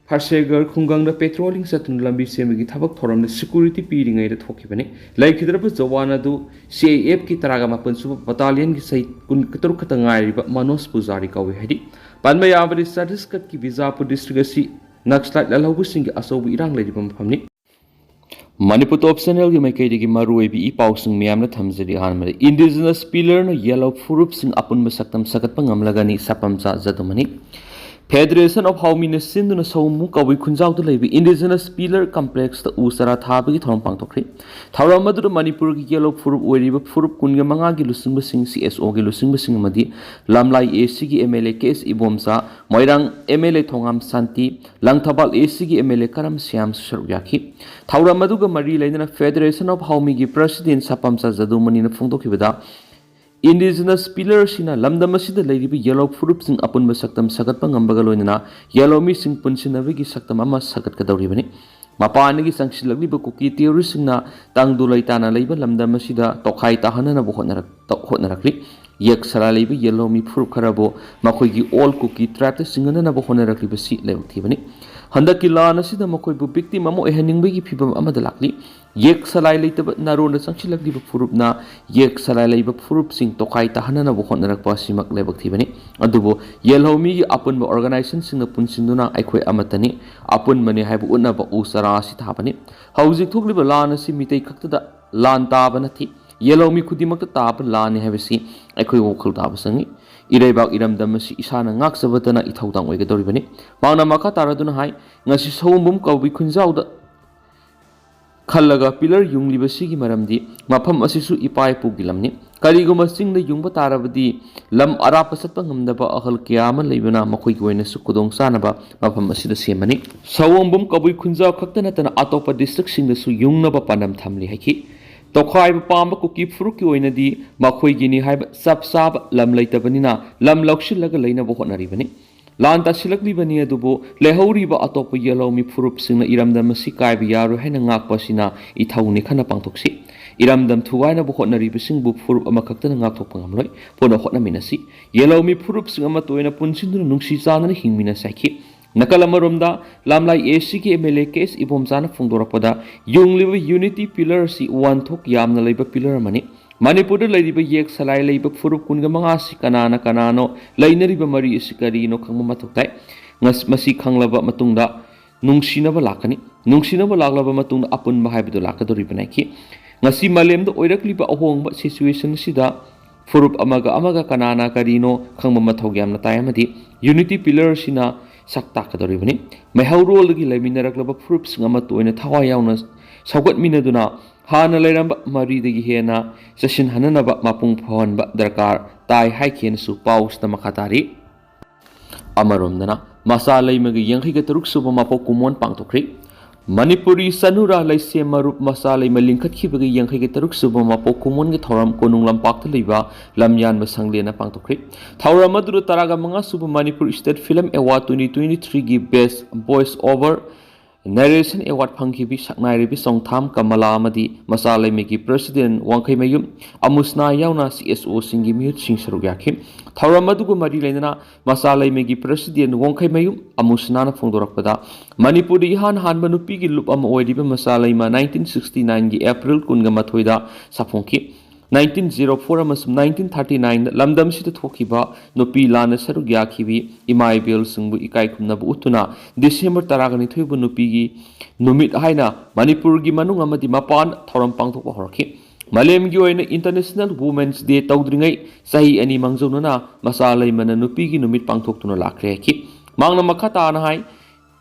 ꯐꯔꯁꯦꯒꯔ ꯈꯨꯡꯒꯪꯗ patrolling ꯆꯠꯇꯨꯅ ꯂꯝꯕꯤ ꯁꯦꯝꯕꯒꯤ ꯊꯕꯛ ꯊꯧꯔꯝꯗ security ꯄꯤꯔꯤꯉꯩꯗ ꯊꯣꯛꯈꯤꯕꯅꯤ꯫ ꯂꯩꯈꯤꯗ꯭ꯔꯕ ꯖꯋꯥꯟ ꯑꯗꯨ CAFꯀꯤ ꯇꯔꯥꯒ ꯃꯥꯄꯟ ꯁꯨꯕ battalionꯒꯤ ꯆꯍꯤ ꯀꯨꯟ ꯇꯔꯨꯛ ꯈꯛꯇ ꯉꯥꯏꯔꯤꯕ ꯃꯅꯣꯖ ꯄꯨꯖꯥꯔꯤ ꯀꯧꯏ ꯍꯥꯏꯔꯤ꯫ ꯄꯟꯕ ꯌꯥꯕꯗꯤ, ꯆꯠꯇꯤꯁꯒꯔꯒꯤ ꯕꯤꯖꯥꯄꯨꯔ district ꯑꯁꯤ Naxalite ꯂꯥꯜꯍꯧꯕꯁꯤꯡꯒꯤ ꯑꯆꯧꯕ ꯏꯔꯥꯡ ꯂꯩꯔꯤꯕ ꯃꯐꯝꯅꯤ꯫ ꯃꯅꯤꯄꯨꯔ Top Channelꯒꯤ ꯃꯥꯏꯀꯩꯗꯒꯤ ꯃꯔꯨꯑꯣꯏꯕ ꯏ ꯄꯥꯎꯁꯤꯡ ꯃꯌꯥꯝꯅ ꯊꯝꯖꯔꯤ꯫ ꯑꯍꯥꯟꯕꯗ, Indigenous Pillarꯅ ꯌꯦꯜꯍꯧ ꯐꯨꯔꯨꯞꯁꯤꯡ ꯑꯄꯨꯟꯕ ꯁꯛꯇꯝ ꯁꯥꯒꯠꯄ ꯉꯝꯂꯒꯅꯤ, ꯁꯄꯝꯆꯥ ꯖꯗꯨꯃꯅꯤ꯫ Federation of Haomina ꯁꯤꯟꯗꯨꯅ ꯁꯑꯣꯝꯕꯨꯡ ꯀꯕꯨꯏ ꯈꯨꯟꯖꯥꯎꯗ ꯂꯩꯕ Indigenous Pillar Complexꯇ ꯎ ꯆꯥꯔꯥ ꯊꯥꯕꯒꯤ ꯊꯧꯔꯝ ꯄꯥꯡꯊꯣꯛꯈ꯭ꯔꯦ꯫ ꯊꯧꯔꯝ ꯑꯗꯨꯗ ꯃꯅꯤꯄꯨꯔꯒꯤ ꯌꯦꯜꯍꯧ ꯐꯨꯔꯨꯞ ꯑꯣꯏꯔꯤꯕ ꯐꯨꯔꯨꯞ ꯀꯨꯟꯒ ꯃꯉꯥꯒꯤ ꯂꯨꯆꯤꯡꯕꯁꯤꯡ, CSOꯒꯤ ꯂꯨꯆꯤꯡꯕꯁꯤꯡ ꯑꯃꯗꯤ ꯂꯝꯂꯥꯏ ACꯒꯤ MLA ꯀꯦ ꯑꯦꯁ ꯏꯕꯣꯝꯆꯥ, ꯃꯣꯏꯔꯥꯡ MLA ꯊꯣꯉꯥꯝ ꯁꯥꯟꯇꯤ, ꯂꯪꯊꯕꯥꯜ ACꯒꯤ MLA ꯀꯔꯝ ꯁ꯭ꯌꯥꯝꯁꯨ ꯁꯔꯨꯛ ꯌꯥꯈꯤ꯫ ꯊꯧꯔꯝ ꯑꯗꯨꯒ ꯃꯔꯤ ꯂꯩꯅꯅ Federation of Haomina President ꯁꯄꯝꯆꯥ ꯖꯗꯨꯃꯅꯤꯅ ꯐꯣꯡꯗꯣꯛꯈꯤꯕꯗ, Indigenous Pillarꯁꯤꯅ ꯂꯝꯗꯝ ꯑꯁꯤꯗ ꯂꯩꯔꯤꯕ ꯌꯦꯜꯍꯧ ꯐꯨꯔꯨꯞꯁꯤꯡ ꯑꯄꯨꯟꯕ ꯁꯛꯇꯝ ꯁꯥꯒꯠꯄ ꯉꯝꯕꯒ ꯂꯣꯏꯅꯅ ꯌꯦꯜꯍꯧ ꯃꯤꯁꯤꯡ ꯄꯨꯟꯁꯤꯟꯅꯕꯒꯤ ꯁꯛꯇꯝ ꯑꯃ ꯁꯥꯒꯠꯀꯗꯧꯔꯤꯕꯅꯤ꯫ ꯃꯄꯥꯟꯗꯒꯤ ꯆꯪꯁꯤꯜꯂꯛꯂꯤꯕ ꯀꯨꯀꯤ terroristꯁꯤꯡꯅ ꯇꯪꯗꯨ ꯂꯩꯇꯥꯅ ꯂꯩꯕ ꯂꯝꯗꯝ ꯑꯁꯤꯗ ꯇꯣꯈꯥꯏ ꯇꯥꯍꯟꯅꯅꯕ ꯍꯣꯠꯅꯔꯛ-, ꯍꯣꯠꯅꯔꯛꯂꯤ꯫ ꯌꯦꯛ ꯁꯂꯥꯏ ꯂꯩꯕ ꯌꯦꯜꯍꯧꯃꯤ ꯐꯨꯔꯨꯞ ꯈꯔꯕꯨ ꯃꯈꯣꯏꯒꯤ All Kuki Tribeꯇ ꯆꯤꯡꯅꯅꯕ ꯍꯣꯠꯅꯔꯛꯂꯤꯕꯁꯤ ꯂꯥꯏꯕꯛ ꯊꯤꯕꯅꯤ꯫ ꯍꯟꯗꯛꯀꯤ ꯂꯥꯟ ꯑꯁꯤꯗ ꯃꯈꯣꯏꯕꯨ victim ꯑꯃ ꯑꯣꯏꯍꯟꯅꯤꯡꯕꯒꯤ ꯐꯤꯚꯝ ꯑꯃꯗ ꯂꯥꯛꯂꯤ꯫ ꯌꯦꯛ ꯁꯂꯥꯏ ꯂꯩꯇꯕ ꯅꯥꯔꯣꯟꯗ ꯆꯪꯁꯤꯜꯂꯛꯂꯤꯕ ꯐꯨꯔꯨꯞꯅ ꯌꯦꯛ ꯁꯂꯥꯏ ꯂꯩꯕ ꯐꯨꯔꯨꯞꯁꯤꯡ ꯇꯣꯈꯥꯏ ꯇꯥꯍꯟꯅꯅꯕ ꯍꯣꯠꯅꯔꯛꯄ ꯑꯁꯤꯃꯛ ꯂꯥꯏꯕꯛ ꯊꯤꯕꯅꯤ꯫ ꯑꯗꯨꯕꯨ ꯌꯦꯜꯍꯧꯃꯤꯒꯤ ꯑꯄꯨꯟꯕ organisationꯁꯤꯡꯅ ꯄꯨꯟꯁꯤꯟꯗꯨꯅ ꯑꯩꯈꯣꯏ ꯑꯃꯠꯇꯅꯤ, ꯑꯄꯨꯟꯕꯅꯤ ꯍꯥꯏꯕ ꯎꯠꯅꯕ ꯎ ꯆꯥꯔꯥ ꯑꯁꯤ ꯊꯥꯕꯅꯤ꯫ ꯍꯧꯖꯤꯛ ꯊꯣꯛꯂꯤꯕ ꯂꯥꯟ ꯑꯁꯤ ꯃꯤꯇꯩ ꯈꯛꯇꯗ ꯂꯥꯟ ꯇꯥꯕ ꯅꯠꯇꯦ, ꯌꯦꯜꯍꯧꯃꯤ ꯈꯨꯗꯤꯡꯃꯛꯇ ꯇꯥꯕ ꯂꯥꯟꯅꯤ ꯍꯥꯏꯕꯁꯤ ꯑꯩꯈꯣꯏ ꯋꯥꯈꯜ ꯇꯥꯕ ꯆꯪꯏ꯫ ꯏꯔꯩꯕꯥꯛ ꯏꯔꯝꯗꯝ ꯑꯁꯤ ꯏꯁꯥꯅ ꯉꯥꯛꯆꯕꯇꯅ ꯏꯊꯧꯗꯥꯡ ꯑꯣꯏꯒꯗꯧꯔꯤꯕꯅꯤ꯫ ꯃꯍꯥꯛꯅ ꯃꯈꯥ ꯇꯥꯔꯗꯨꯅ ꯍꯥꯏ, ꯉꯁꯤ ꯁꯑꯣꯝꯕꯨꯡ ꯀꯕꯨꯏ ꯈꯨꯟꯖꯥꯎꯗ ꯈꯜꯂꯒ pillar ꯌꯨꯡꯂꯤꯕꯁꯤꯒꯤ ꯃꯔꯝꯗꯤ ꯃꯐꯝ ꯑꯁꯤꯁꯨ ꯏꯄꯥ ꯏꯄꯨꯒꯤ ꯂꯝꯅꯤ꯫ ꯀꯔꯤꯒꯨꯝꯕ ꯆꯤꯡꯗ ꯌꯨꯡꯕ ꯇꯥꯔꯕꯗꯤ ꯂꯝ ꯑꯔꯥꯞꯄ ꯆꯠꯄ ꯉꯝꯗꯕ ꯑꯍꯜ ꯀꯌꯥ ꯑꯃ ꯂꯩꯕꯅ ꯃꯈꯣꯏꯒꯤ ꯑꯣꯏꯅꯁꯨ ꯈꯨꯗꯣꯡꯆꯥꯅꯕ ꯃꯐꯝ ꯑꯁꯤꯗ ꯁꯦꯝꯕꯅꯤ꯫ ꯁꯑꯣꯝꯕꯨꯡ ꯀꯕꯨꯏ ꯈꯨꯟꯖꯥꯎ ꯈꯛꯇ ꯅꯠꯇꯅ ꯑꯇꯣꯞꯄ districtꯁꯤꯡꯗꯁꯨ ꯌꯨꯡꯅꯕ ꯄꯥꯟꯗꯝ ꯊꯝꯂꯤ ꯍꯥꯏꯈꯤ꯫ ꯇꯣꯈꯥꯏꯕ ꯄꯥꯝꯕ ꯀꯨꯀꯤ ꯐꯨꯔꯨꯞꯀꯤ ꯑꯣꯏꯅꯗꯤ ꯃꯈꯣꯏꯒꯤꯅꯤ ꯍꯥꯏꯕ ꯆꯞ ꯆꯥꯕ ꯂꯝ ꯂꯩꯇꯕꯅꯤꯅ ꯂꯝ ꯂꯧꯁꯤꯜꯂꯒ ꯂꯩꯅꯕ ꯍꯣꯠꯅꯔꯤꯕꯅꯤ꯫ ꯂꯥꯟ ꯇꯥꯁꯤꯜꯂꯛꯂꯤꯕꯅꯤ, ꯑꯗꯨꯕꯨ ꯂꯩꯍꯧꯔꯤꯕ ꯑꯇꯣꯞꯄ ꯌꯦꯜꯍꯧꯃꯤ ꯐꯨꯔꯨꯞꯁꯤꯡꯅ ꯏꯔꯝꯗꯝ ꯑꯁꯤ ꯀꯥꯏꯕ ꯌꯥꯔꯣꯏ ꯍꯥꯏꯅ ꯉꯥꯛꯄ ꯑꯁꯤꯅ ꯏꯊꯧꯅꯤ ꯈꯟꯅ ꯄꯥꯡꯊꯣꯛꯁꯤ꯫ ꯏꯔꯝꯗꯝ ꯊꯨꯒꯥꯏꯅꯕ ꯍꯣꯠꯅꯔꯤꯕꯁꯤꯡꯕꯨ ꯐꯨꯔꯨꯞ ꯑꯃꯈꯛꯇꯅ ꯉꯥꯛꯊꯣꯛꯄ ꯉꯝꯂꯣꯏ꯫ ꯄꯨꯟꯅ ꯍꯣꯠꯅꯃꯤꯟꯅꯁꯤ꯫ ꯌꯦꯜꯍꯧꯃꯤ ꯐꯨꯔꯨꯞꯁꯤꯡ ꯑꯃꯠꯇ ꯑꯣꯏꯅ ꯄꯨꯟꯁꯤꯟꯗꯨꯅ ꯅꯨꯡꯁꯤ ꯆꯥꯟꯅꯅ ꯍꯤꯡꯃꯤꯟꯅꯁꯤ ꯍꯥꯏꯈꯤ꯫ ꯅꯥꯀꯜ ꯑꯃꯔꯣꯝꯗ, ꯂꯥꯝꯂꯥꯏ ACꯒꯤ MLA ꯀꯦ ꯑꯦꯁ ꯏꯕꯣꯝꯆꯥꯅ ꯐꯣꯡꯗꯣꯔꯛꯄꯗ, ꯌꯨꯡꯂꯤꯕ unity pillar ꯑꯁꯤ ꯋꯥꯟꯊꯣꯛ ꯌꯥꯝꯅ ꯂꯩꯕ pillar ꯑꯃꯅꯤ꯫ ꯃꯅꯤꯄꯨꯔꯗ ꯂꯩꯔꯤꯕ ꯌꯦꯛ ꯁꯂꯥꯏ ꯂꯩꯕ ꯐꯨꯔꯨꯞ ꯀꯨꯟꯒ ꯃꯉꯥ ꯑꯁꯤ ꯀꯅꯥꯅ ꯀꯅꯥꯅꯣ, ꯂꯩꯅꯔꯤꯕ ꯃꯔꯤ ꯑꯁꯤ ꯀꯔꯤꯅꯣ ꯈꯪꯕ ꯃꯊꯧ ꯇꯥꯏ꯫ ꯉꯁ-, ꯃꯁꯤ ꯈꯪꯂꯕ ꯃꯇꯨꯡꯗ ꯅꯨꯡꯁꯤꯅꯕ ꯂꯥꯛꯀꯅꯤ꯫ ꯅꯨꯡꯁꯤꯅꯕ ꯂꯥꯛꯂꯕ ꯃꯇꯨꯡꯗ ꯑꯄꯨꯟꯕ ꯍꯥꯏꯕꯗꯨ ꯂꯥꯛꯀꯗꯧꯔꯤꯕꯅꯤ ꯍꯥꯏꯈꯤ꯫ ꯉꯁꯤ ꯃꯥꯂꯦꯝꯗ ꯑꯣꯏꯔꯛꯂꯤꯕ ꯑꯍꯣꯡꯕ situation ꯑꯁꯤꯗ ꯐꯨꯔꯨꯞ ꯑꯃꯒ ꯑꯃꯒ ꯀꯅꯥꯅ ꯀꯔꯤꯅꯣ ꯈꯪꯕ ꯃꯊꯧ ꯌꯥꯝꯅ ꯇꯥꯏ, ꯑꯃꯗꯤ unity pillar ꯑꯁꯤꯅ ꯁꯛ ꯇꯥꯛꯀꯗꯧꯔꯤꯕꯅꯤ꯫ ꯃꯩꯍꯧꯔꯣꯜꯗꯒꯤ ꯂꯩꯃꯤꯟꯅꯔꯛꯂꯕ ꯐꯨꯔꯨꯞꯁꯤꯡ ꯑꯃꯠꯇ ꯑꯣꯏꯅ ꯊꯋꯥꯏ ꯌꯥꯎꯅ ꯁꯧꯒꯠꯃꯤꯟꯅꯗꯨꯅ ꯍꯥꯟꯅ ꯂꯩꯔꯝꯕ ꯃꯔꯤꯗꯒꯤ ꯍꯦꯟꯅ ꯆꯠꯁꯤꯟꯍꯟꯅꯅꯕ ꯃꯄꯨꯡ ꯐꯥꯍꯟꯕ ꯗꯔꯀꯥꯔ ꯇꯥꯏ ꯍꯥꯏꯈꯤꯅꯁꯨ ꯄꯥꯎꯁꯤꯗ ꯃꯈꯥ ꯇꯥꯔꯤ꯫ ꯑꯃꯔꯣꯝꯗꯅ, ꯃꯆꯥ ꯂꯩꯃꯒꯤ ꯌꯥꯡꯈꯩꯒ ꯇꯔꯨꯛ ꯁꯨꯕ ꯃꯄꯣꯛ ꯀꯨꯝꯑꯣꯟ ꯄꯥꯡꯊꯣꯛꯈ꯭ꯔꯤ꯫ ꯃꯅꯤꯄꯨꯔꯤ ꯆꯅꯨꯔꯥ ꯂꯩꯁꯦꯝ ꯃꯔꯨꯞ ꯃꯆꯥ ꯂꯩꯃ ꯂꯤꯡꯈꯠꯈꯤꯕꯒꯤ ꯌꯥꯡꯈꯩꯒ ꯇꯔꯨꯛ ꯁꯨꯕ ꯃꯄꯣꯛ ꯀꯨꯝꯑꯣꯟꯒꯤ ꯊꯧꯔꯝ ꯀꯣꯅꯨꯡ ꯂꯝꯄꯥꯛꯇ ꯂꯩꯕ ꯂꯝꯌꯥꯟꯕ ꯁꯪꯂꯦꯟꯅ ꯄꯥꯡꯊꯣꯛꯈ꯭ꯔꯤ꯫ ꯊꯧꯔꯝ ꯑꯗꯨꯗ ꯇꯔꯥꯒ ꯃꯉꯥ ꯁꯨꯕ Manipur State Film Award twenty twenty threeꯒꯤ Best Voice Over Narration Award ꯐꯪꯈꯤꯕꯤ ꯁꯛꯅꯥꯏꯔꯤꯕꯤ ꯆꯣꯡꯊꯥꯝ ꯀꯃꯂꯥ ꯑꯃꯗꯤ ꯃꯆꯥ ꯂꯩꯃꯒꯤ President ꯋꯥꯡꯈꯩꯃꯌꯨꯝ ꯑꯃꯨꯁꯅꯥ ꯌꯥꯎꯅ C S O ꯁꯤꯡꯒꯤ ꯃꯤꯍꯨꯠꯁꯤꯡ ꯁꯔꯨꯛ ꯌꯥꯈꯤ꯫ ꯊꯧꯔꯝ ꯑꯗꯨꯒ ꯃꯔꯤ ꯂꯩꯅꯅ ꯃꯆꯥ ꯂꯩꯃꯒꯤ President ꯋꯥꯡꯈꯩꯃꯌꯨꯝ ꯑꯃꯨꯁꯅꯥꯅ ꯐꯣꯡꯗꯣꯔꯛꯄꯗ, ꯃꯅꯤꯄꯨꯔꯗ ꯏꯍꯥꯟ ꯍꯥꯟꯕ ꯅꯨꯄꯤꯒꯤ ꯂꯨꯞ ꯑꯃ ꯑꯣꯏꯔꯤꯕ ꯃꯆꯥ ꯂꯩꯃ nineteen sixty nine ꯒꯤ April ꯀꯨꯟꯒ ꯃꯥꯊꯣꯏꯗ ꯁꯥꯐꯣꯡꯈꯤ꯫ Nineteen zero four ꯑꯃꯁꯨꯡ nineteen thirty nine ꯂꯝꯗꯝꯁꯤꯗ ꯊꯣꯛꯈꯤꯕ ꯅꯨꯄꯤ ꯂꯥꯟꯗ ꯁꯔꯨꯛ ꯌꯥꯈꯤꯕꯤ ꯏꯃꯥ ꯏꯕꯦꯜꯁꯤꯡꯕꯨ ꯏꯀꯥꯏ ꯈꯨꯝꯅꯕ ꯎꯠꯇꯨꯅ December ꯇꯔꯥꯒ ꯅꯤꯊꯣꯏ ꯅꯨꯄꯤꯒꯤ ꯅꯨꯃꯤꯠ ꯍꯥꯏꯅ ꯃꯅꯤꯄꯨꯔꯒꯤ ꯃꯅꯨꯡ ꯑꯃꯗꯤ ꯃꯄꯥꯟ ꯊꯧꯔꯝ ꯄꯥꯡꯊꯣꯛꯄ ꯍꯧꯔꯛꯈꯤ꯫ ꯃꯥꯂꯦꯝꯒꯤ ꯑꯣꯏꯅ International Women's Day ꯇꯧꯗ꯭ꯔꯤꯉꯩ ꯆꯍꯤ ꯑꯅꯤ ꯃꯥꯡꯖꯧꯅꯅ ꯃꯆꯥ ꯂꯩꯃꯅ ꯅꯨꯄꯤꯒꯤ ꯅꯨꯃꯤꯠ ꯄꯥꯡꯊꯣꯛꯇꯨꯅ ꯂꯥꯛꯈ꯭ꯔꯦ ꯍꯥꯏꯈꯤ꯫ ꯃꯍꯥꯛꯅ ꯃꯈꯥ ꯇꯥꯅ ꯍꯥꯏ,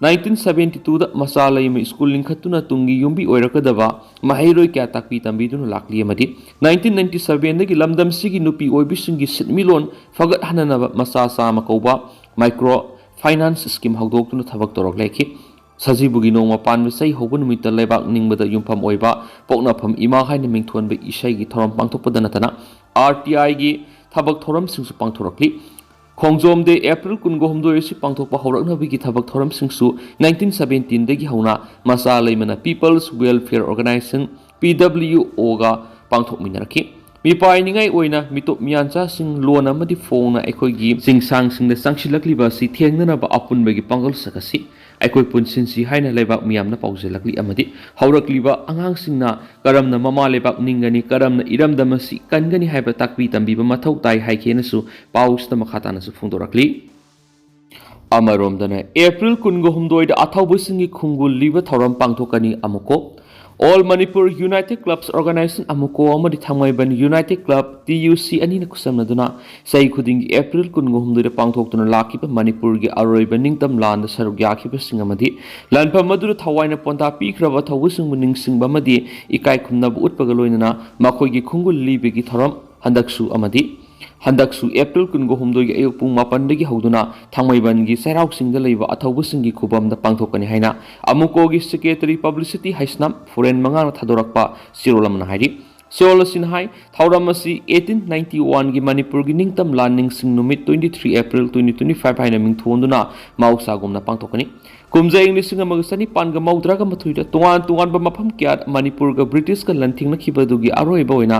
nineteen seventy two ꯗ ꯃꯆꯥ ꯂꯩꯃ ꯁ꯭ꯀꯨꯜ ꯂꯤꯡꯈꯠꯇꯨꯅ ꯇꯨꯡꯒꯤ ꯌꯨꯝꯕꯤ ꯑꯣꯏꯔꯛꯀꯗꯕ ꯃꯍꯩꯔꯣꯏ ꯀꯌꯥ ꯇꯥꯛꯄꯤ ꯇꯝꯕꯤꯗꯨꯅ ꯂꯥꯛꯂꯤ ꯑꯃꯗꯤ nineteen ninety seven ꯗꯒꯤ ꯂꯝꯗꯝꯁꯤꯒꯤ ꯅꯨꯄꯤ ꯑꯣꯏꯕꯤꯁꯤꯡꯒꯤ ꯁꯤꯟꯃꯤꯠꯂꯣꯟ ꯐꯒꯠꯍꯟꯅꯅꯕ ꯃꯆꯥ ꯆꯥꯝꯃ ꯀꯧꯕ Micro Finance Scheme ꯍꯧꯗꯣꯛꯇꯨꯅ ꯊꯕꯛ ꯇꯧꯔꯛꯂꯦ ꯍꯥꯏꯈꯤ꯫ ꯁꯖꯤꯕꯨꯒꯤ ꯅꯣꯡꯃ ꯄꯥꯟꯕ ꯆꯍꯤ ꯍꯧꯕ ꯅꯨꯃꯤꯠꯇ ꯂꯩꯕꯥꯛ ꯅꯤꯡꯕꯗ ꯌꯨꯝꯐꯝ ꯑꯣꯏꯕ ꯄꯣꯛꯅꯐꯝ ꯏꯃꯥ ꯍꯥꯏꯅ ꯃꯤꯡꯊꯣꯟꯕ ꯏꯁꯩꯒꯤ ꯊꯧꯔꯝ ꯄꯥꯡꯊꯣꯛꯄꯗ ꯅꯠꯇꯅ R T I ꯒꯤ ꯊꯕꯛ ꯊꯧꯔꯝꯁꯤꯡꯁꯨ ꯄꯥꯡꯊꯣꯔꯛꯂꯤ꯫ ꯈꯣꯡꯖꯣꯝ Day April ꯀꯨꯟꯒ ꯍꯨꯝꯗꯣꯏ ꯑꯁꯤ ꯄꯥꯡꯊꯣꯛꯄ ꯍꯧꯔꯛꯅꯕꯒꯤ ꯊꯕꯛ ꯊꯧꯔꯝꯁꯤꯡꯁꯨ nineteen seventeen ꯗꯒꯤ ꯍꯧꯅ ꯃꯆꯥ ꯂꯩꯃꯅ People's Welfare Organization, P W O ꯒ ꯄꯥꯡꯊꯣꯛꯃꯤꯟꯅꯔꯛꯈꯤ꯫ ꯃꯤꯄꯥꯏꯅꯤꯡꯉꯥꯏ ꯑꯣꯏꯅ ꯃꯤꯇꯣꯞ ꯃꯤꯌꯥꯟꯆꯥꯁꯤꯡ ꯂꯣꯟ ꯑꯃꯗꯤ ꯐꯣꯡꯅ ꯑꯩꯈꯣꯏꯒꯤ ꯆꯤꯡꯁꯥꯡꯁꯤꯡꯗ ꯆꯪꯁꯤꯜꯂꯛꯂꯤꯕ ꯑꯁꯤ ꯊꯦꯡꯅꯅꯕ ꯑꯄꯨꯟꯕꯒꯤ ꯄꯥꯡꯒꯜ ꯁꯛ ꯑꯁꯤ ꯑꯩꯈꯣꯏ ꯄꯨꯟꯁꯤꯟꯁꯤ ꯍꯥꯏꯅ ꯂꯩꯕꯥꯛ ꯃꯤꯌꯥꯝꯅ ꯄꯥꯎꯖꯦꯜꯂꯛꯂꯤ ꯑꯃꯗꯤ ꯍꯧꯔꯛꯂꯤꯕ ꯑꯉꯥꯡꯁꯤꯡꯅ ꯀꯔꯝꯅ ꯃꯃꯥ ꯂꯩꯕꯥꯛ ꯅꯤꯡꯒꯅꯤ, ꯀꯔꯝꯅ ꯏꯔꯝꯗꯝ ꯑꯁꯤ ꯀꯟꯒꯅꯤ ꯍꯥꯏꯕ ꯇꯥꯛꯄꯤ ꯇꯝꯕꯤꯕ ꯃꯊꯧ ꯇꯥꯏ ꯍꯥꯏꯈꯤꯅꯁꯨ ꯄꯥꯎꯁꯤꯗ ꯃꯈꯥ ꯇꯥꯅꯁꯨ ꯐꯣꯡꯗꯣꯔꯛꯂꯤ꯫ ꯑꯃꯔꯣꯝꯗꯅ April ꯀꯨꯟꯒ ꯍꯨꯝꯗꯣꯏꯗ ꯑꯊꯧꯕꯁꯤꯡꯒꯤ ꯈꯨꯡꯒꯨꯜ ꯂꯤꯕ ꯊꯧꯔꯝ ꯄꯥꯡꯊꯣꯛꯀꯅꯤ ꯑꯃꯨꯛꯀꯣ꯫ All Manipur United Clubs Organization ꯑꯃꯨꯛꯀꯣ ꯑꯃꯗꯤ ꯊꯥꯡꯃꯩꯕꯟ United Club T U C ꯑꯅꯤꯅ ꯈꯨꯠꯁꯝꯅꯗꯨꯅ ꯆꯍꯤ ꯈꯨꯗꯤꯡꯒꯤ April ꯀꯨꯟꯒ ꯍꯨꯝꯗꯣꯏꯗ ꯄꯥꯡꯊꯣꯛꯇꯨꯅ ꯂꯥꯛꯈꯤꯕ ꯃꯅꯤꯄꯨꯔꯒꯤ ꯑꯔꯣꯏꯕ ꯅꯤꯡꯇꯝ ꯂꯥꯟꯗ ꯁꯔꯨꯛ ꯌꯥꯈꯤꯕꯁꯤꯡ ꯑꯃꯗꯤ ꯂꯥꯟꯐꯝ ꯑꯗꯨꯗ ꯊꯋꯥꯏꯅ ꯄꯣꯟꯊꯥ ꯄꯤꯈ꯭ꯔꯕ ꯑꯊꯧꯕꯁꯤꯡꯕꯨ ꯅꯤꯡꯁꯤꯡꯕ ꯑꯃꯗꯤ ꯏꯀꯥꯏ ꯈꯨꯝꯅꯕ ꯎꯠꯄꯒ ꯂꯣꯏꯅꯅ ꯃꯈꯣꯏꯒꯤ ꯈꯨꯡꯒꯨꯜ ꯂꯤꯕꯒꯤ ꯊꯧꯔꯝ ꯍꯟꯗꯛꯁꯨ ꯑꯃꯗꯤ ꯍꯟꯗꯛꯁꯨ April ꯀꯨꯟꯒ ꯍꯨꯝꯗꯣꯏꯒꯤ ꯑꯌꯨꯛ ꯄꯨꯡ ꯃꯥꯄꯟꯗꯒꯤ ꯍꯧꯗꯨꯅ ꯊꯥꯡꯃꯩꯕꯟꯒꯤ ꯆꯩꯔꯥꯎ ꯆꯤꯡꯗ ꯂꯩꯕ ꯑꯊꯧꯕꯁꯤꯡꯒꯤ ꯈꯨꯕꯝꯗ ꯄꯥꯡꯊꯣꯛꯀꯅꯤ ꯍꯥꯏꯅ ꯑꯃꯨꯀꯣꯒꯤ Secretary Publicity ꯍꯩꯁꯅꯥꯝ ꯐꯨꯔꯦꯟ ꯃꯉꯥꯅ ꯊꯥꯗꯣꯔꯛꯄ ꯆꯦꯔꯣꯜ ꯑꯃꯅ ꯍꯥꯏꯔꯤ꯫ ꯆꯦꯔꯣꯜ ꯑꯁꯤꯅ ꯍꯥꯏ, ꯊꯧꯔꯝ ꯑꯁꯤ eighteen ninety one ꯒꯤ ꯃꯅꯤꯄꯨꯔꯒꯤ ꯅꯤꯡꯇꯝ ꯂꯥꯟ ꯅꯤꯡꯁꯤꯡ ꯅꯨꯃꯤꯠ twenty three April twenty twenty five ꯍꯥꯏꯅ ꯃꯤꯡꯊꯣꯟꯗꯨꯅ ꯃꯍꯧꯁꯥꯒꯨꯝꯅ ꯄꯥꯡꯊꯣꯛꯀꯅꯤ꯫ ꯀꯨꯝꯖꯥ ꯏꯪ ꯂꯤꯁꯤꯡ ꯑꯃꯒ ꯆꯅꯤꯄꯥꯟꯒ ꯃꯧꯗ꯭ꯔꯥꯒ ꯃꯥꯊꯣꯏꯗ ꯇꯣꯉꯥꯟ ꯇꯣꯉꯥꯟꯕ ꯃꯐꯝ ꯀꯌꯥꯗ ꯃꯅꯤꯄꯨꯔꯒ ꯕ꯭ꯔꯤꯇꯤꯁꯀ ꯂꯥꯟꯊꯦꯡꯅꯈꯤꯕ ꯑꯗꯨꯒꯤ ꯑꯔꯣꯏꯕ ꯑꯣꯏꯅ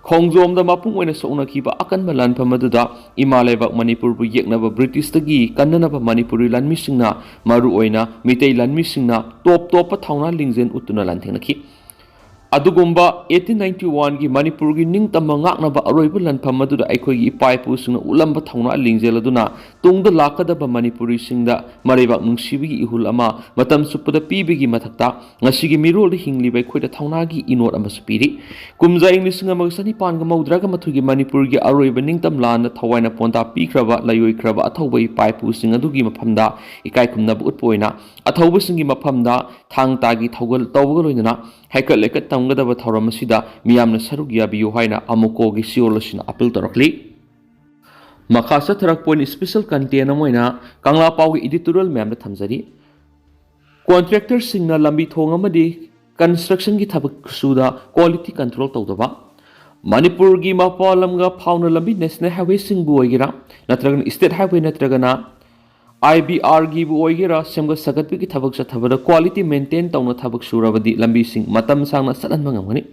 ꯈꯣꯡꯖꯣꯝꯗ ꯃꯄꯨꯡ ꯑꯣꯏꯅ ꯁꯣꯛꯅꯈꯤꯕ ꯑꯀꯟꯕ ꯂꯥꯟꯐꯝ ꯑꯗꯨꯗ ꯏꯃꯥ ꯂꯩꯕꯥꯛ ꯃꯅꯤꯄꯨꯔꯕꯨ ꯌꯦꯛꯅꯕ ꯕ꯭ꯔꯤꯇꯤꯁꯇꯒꯤ ꯀꯟꯅꯅꯕ ꯃꯅꯤꯄꯨꯔꯤ ꯂꯥꯟꯃꯤꯁꯤꯡꯅ, ꯃꯔꯨꯑꯣꯏꯅ ꯃꯤꯇꯩ ꯂꯥꯟꯃꯤꯁꯤꯡꯅ, ꯇꯣꯞ ꯇꯣꯞꯄ ꯊꯧꯅꯥ ꯂꯤꯡꯖꯦꯜ ꯎꯠꯇꯨꯅ ꯂꯥꯟꯊꯦꯡꯅꯈꯤ꯫ ꯑꯗꯨꯒꯨꯝꯕ eighteen ninety one ꯒꯤ ꯃꯅꯤꯄꯨꯔꯒꯤ ꯅꯤꯡꯇꯝꯕ ꯉꯥꯛꯅꯕ ꯑꯔꯣꯏꯕ ꯂꯥꯟꯐꯝ ꯑꯗꯨꯗ ꯑꯩꯈꯣꯏꯒꯤ ꯏꯄꯥ ꯏꯄꯨꯁꯤꯡꯅ ꯎꯠꯂꯝꯕ ꯊꯧꯅꯥ ꯂꯤꯡꯖꯦꯜ ꯑꯗꯨꯅ ꯇꯨꯡꯗ ꯂꯥꯛꯀꯗꯕ ꯃꯅꯤꯄꯨꯔꯤꯁꯤꯡꯗ ꯃꯔꯩꯕꯥꯛ ꯅꯨꯡꯁꯤꯕꯒꯤ ꯏꯍꯨꯜ ꯑꯃ ꯃꯇꯝ ꯆꯨꯞꯄꯗ ꯄꯤꯕꯒꯤ ꯃꯊꯛꯇ, ꯉꯁꯤꯒꯤ ꯃꯤꯔꯣꯜꯗ ꯍꯤꯡꯂꯤꯕ ꯑꯩꯈꯣꯏꯗ ꯊꯧꯅꯥꯒꯤ ꯏꯅꯣꯠ ꯑꯃꯁꯨ ꯄꯤꯔꯤ꯫ ꯀꯨꯝꯖꯥ ꯏꯪ ꯂꯤꯁꯤꯡ ꯑꯃꯒ ꯆꯅꯤꯄꯥꯟꯒ ꯃꯧꯗ꯭ꯔꯥꯒ ꯃꯥꯊꯣꯏꯒꯤ ꯃꯅꯤꯄꯨꯔꯒꯤ ꯑꯔꯣꯏꯕ ꯅꯤꯡꯇꯝ ꯂꯥꯟꯗ ꯊꯋꯥꯏꯅ ꯄꯣꯟꯗꯥ ꯄꯤꯈ꯭ꯔꯕ, ꯂꯥꯏꯑꯣꯏꯈ꯭ꯔꯕ ꯑꯊꯧꯕ ꯏꯄꯥ ꯏꯄꯨꯁꯤꯡ ꯑꯗꯨꯒꯤ ꯃꯐꯝꯗ ꯏꯀꯥꯏ ꯈꯨꯝꯅꯕ ꯎꯠꯄ ꯑꯣꯏꯅ, ꯑꯊꯧꯕꯁꯤꯡꯒꯤ ꯃꯐꯝꯗ ꯊꯥꯡ ꯇꯥꯒꯤ ꯊꯧꯒꯜ ꯇꯧꯕꯒ ꯂꯣꯏꯅꯅ ꯍꯩꯀꯠ ꯂꯩꯀꯠ ꯇꯝꯒꯗꯕ ꯊꯧꯔꯝ ꯑꯁꯤꯗ ꯃꯤꯌꯥꯝꯅ ꯁꯔꯨꯛ ꯌꯥꯕꯤꯌꯨ ꯍꯥꯏꯅ ꯑꯃꯨꯛꯀꯣꯒꯤ ꯁꯤꯑꯣꯜ ꯑꯁꯤꯅ ꯑꯄꯤꯜ ꯇꯧꯔꯛꯂꯤ꯫ ꯃꯈꯥ ꯆꯠꯊꯔꯛꯄ ꯑꯣꯏꯅ special content ꯑꯃ ꯑꯣꯏꯅ ꯀꯪꯂꯥ ꯄꯥꯎꯒꯤ editorial ꯃꯌꯥꯝꯗ ꯊꯝꯖꯔꯤ꯫ ꯀꯣꯟꯇ꯭ꯔꯦꯛꯇꯔꯁꯤꯡꯅ ꯂꯝꯕꯤ ꯊꯣꯡ ꯑꯃꯗꯤ construction ꯒꯤ ꯊꯕꯛ ꯁꯨꯗ quality control ꯇꯧꯗꯕ, ꯃꯅꯤꯄꯨꯔꯒꯤ ꯃꯄꯥꯟ ꯂꯝꯒ ꯐꯥꯎꯅ ꯂꯝꯕꯤ national highway ꯁꯤꯡꯕꯨ ꯑꯣꯏꯒꯦꯔꯥ, ꯅꯠꯇ꯭ꯔꯒꯅ state highway ꯅꯠꯇ꯭ꯔꯒꯅ I B R ꯒꯤꯕꯨ ꯑꯣꯏꯒꯦꯔꯥ, ꯁꯦꯝꯒꯠ ꯁꯥꯒꯠꯄꯒꯤ ꯊꯕꯛ ꯆꯠꯊꯕꯗ quality maintain ꯇꯧꯅ ꯊꯕꯛ ꯁꯨꯔꯕꯗꯤ ꯂꯝꯕꯤꯁꯤꯡ ꯃꯇꯝ ꯁꯥꯡꯅ ꯆꯠꯍꯟꯕ ꯉꯝꯒꯅꯤ꯫